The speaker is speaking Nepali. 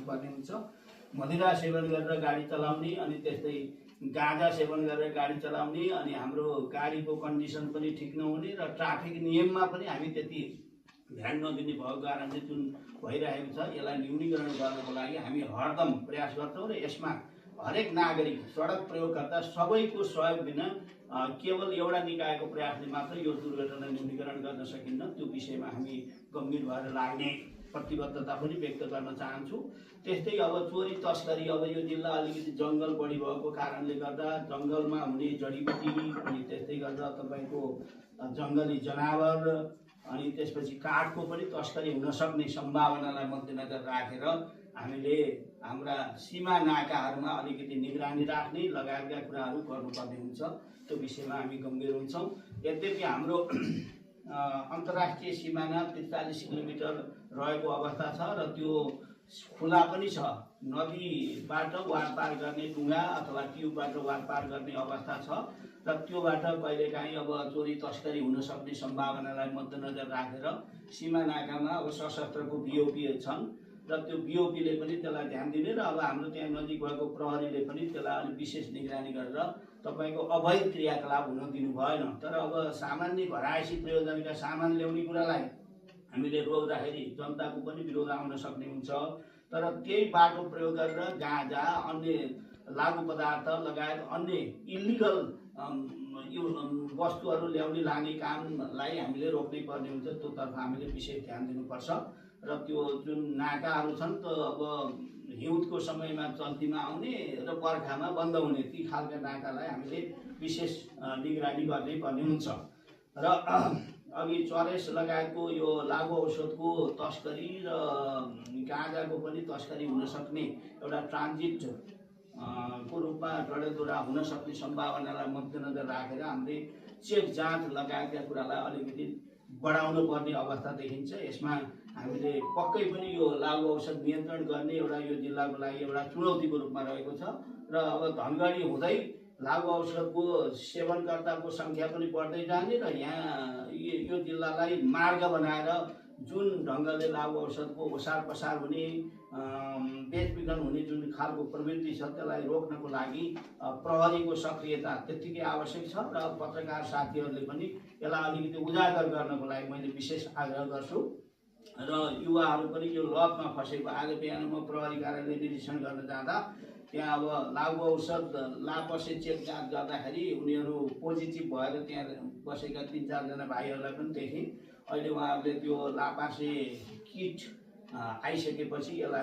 गर्नुपर्ने हुन्छ। मदिरा सेवन गरेर गाडी चलाउने अनि त्यस्तै गाँजा सेवन गरेर गाडी चलाउने अनि हाम्रो गाडीको कन्डिसन पनि ठिक नहुने र ट्राफिक नियममा पनि हामी त्यति ध्यान नदिने भएको कारणले जुन भइरहेको छ यसलाई न्यूनीकरण गर्नको लागि हामी हरदम प्रयास गर्छौँ र यसमा हरेक नागरिक सडक प्रयोगकर्ता सबैको सहयोग बिना केवल एउटा निकायको प्रयासले मात्र यो दुर्घटना न्यूनीकरण गर्न सकिन्न। त्यो विषयमा हामी गम्भीर भएर लाग्ने प्रतिबद्धता पनि व्यक्त गर्न चाहन्छु। त्यस्तै अब चोरी तस्करी, अब यो जिल्ला अलिकति जङ्गल बढी भएको कारणले गर्दा जङ्गलमा हुने जडीबुटी अनि त्यस्तै गर्दा तपाईँको जङ्गली जनावर अनि त्यसपछि काठको पनि तस्करी हुन सक्ने सम्भावनालाई मध्यनजर राखेर हामीले हाम्रा सीमा नाकाहरूमा अलिकति निगरानी राख्ने लगायतका कुराहरू गर्नुपर्ने हुन्छ। त्यो विषयमा हामी गम्भीर हुन्छौँ। यद्यपि हाम्रो अन्तर्राष्ट्रिय सिमाना 43 किलोमिटर रहेको अवस्था छ र त्यो खुला पनि छ। नदीबाट वारपार गर्ने डुङ्गा अथवा ट्युबबाट वारपार गर्ने अवस्था छ र त्योबाट कहिलेकाहीँ अब चोरी तस्करी हुन सक्ने सम्भावनालाई मध्यनजर राखेर सीमा नाकामा अब सशस्त्रको बिओपी छन् र त्यो बिओपीले पनि त्यसलाई ध्यान दिने र अब हाम्रो त्यहाँ नजिक भएको प्रहरीले पनि त्यसलाई अलिक विशेष निगरानी गरेर तपाईँको अवैध क्रियाकलाप हुन दिनु भएन। तर अब सामान्य घरायसी प्रयोजनका सामान ल्याउने कुरालाई हामीले रोक्दाखेरि जनताको पनि विरोध आउन सक्ने हुन्छ। तर त्यही बाटो प्रयोग गरेर गाँजा अन्य लागु पदार्थ लगायत अन्य इलिगल यो वस्तुहरू ल्याउने लाने कामलाई हामीले रोक्नै पर्ने हुन्छ। त्योतर्फ हामीले विशेष ध्यान दिनुपर्छ र त्यो जुन नाकाहरू छन् त अब हिउँदको समयमा चल्तीमा आउने र बर्खामा बन्द हुने ती खालका नाकालाई हामीले विशेष निगरानी गर्नै पर्ने हुन्छ। र अघि चरेस लगायतको यो लागु औषधको तस्करी र गाँजाको पनि तस्करी हुन सक्ने एउटा ट्रान्जिट को रूपमा डडेलधुरा हुन सक्ने सम्भावनालाई मध्यनजर राखेर हामीले चेक जाँच लगायतका कुरालाई अलिकति बढाउनु पर्ने अवस्था देखिन्छ। यसमा हामीले पक्कै पनि यो लागु औषध नियन्त्रण गर्ने एउटा यो जिल्लाको लागि एउटा चुनौतीको रूपमा रहेको छ र अब धनगढी हुँदै लागु औषधको सेवनकर्ताको सङ्ख्या पनि बढ्दै जाने र यहाँ यो जिल्लालाई मार्ग बनाएर जुन ढङ्गले लागु औषधको ओसार पसार हुने बेचबिखन हुने जुन खालको प्रवृत्ति छ त्यसलाई रोक्नको लागि प्रहरीको सक्रियता त्यत्तिकै आवश्यक छ र पत्रकार साथीहरूले पनि यसलाई अलिकति उजागर गर्नको लागि मैले विशेष आग्रह गर्छु र युवाहरू पनि यो लतमा फसेको। आज बिहान म प्रहरी कार्यालय निरीक्षण गर्न जाँदा त्यहाँ अब लागु औषध लापसे चेक जाँच गर्दाखेरि उनीहरू पोजिटिभ भएर त्यहाँ बसेका 3-4 जना भाइहरूलाई पनि देखेँ। अहिले उहाँहरूले त्यो लापासे किट आइसकेपछि यसलाई